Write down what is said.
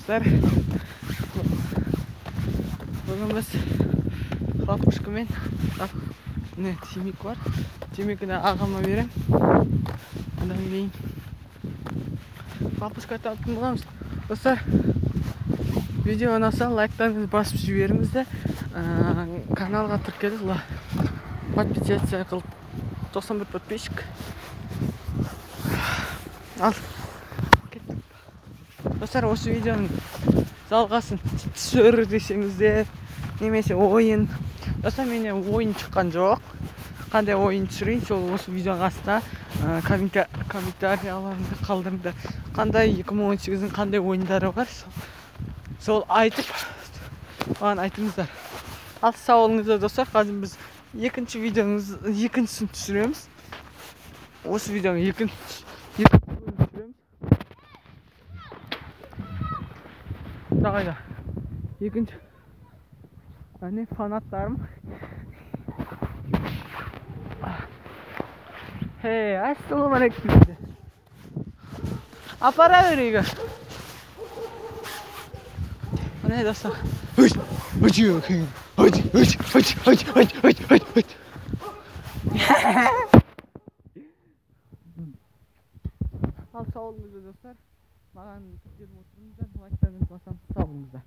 Достар, бүгін біз хлопушкамен, не, темекі бар. Темекіні ағама берем. Одан кейін хлопушка тартатын боламыз. Достар, видео ұнаса лайктарыңызды басып жіберіңіздер. Каналға тіркеліп, подписаться қылып, 91 подписчик. Ал, кеттік. Достар, осы видеоның жалғасын түсір десеңіздер, немесе ойын. Достар, менде ойын шыққан жоқ. Қандай ойын түсірейін, сол осы видеоның астына комментарияларыңызды қалдырыңдар. Қандай 2018-дің қандай ойындары бар, сол айтып, маған айтыңыздар. Ал сау болыңыздар, достар. Қазір біз екінші видеомыз, екіншісін түсіреміз. Осы видеоның екінші бөлімін түсіреміз. Давай да. Екінші. Әне фанаттарым. Hey, ассалаумағалейкум. Апара берейік. Міне, достар. Ой, ой, ой, ой, ой, ой, ой, ой, ой, ой, ой. Ал сау болыңыздар, достар. Маған тіркеліп отырыңыздар, лайктарыңызды басамыз. Сау болыңыздар.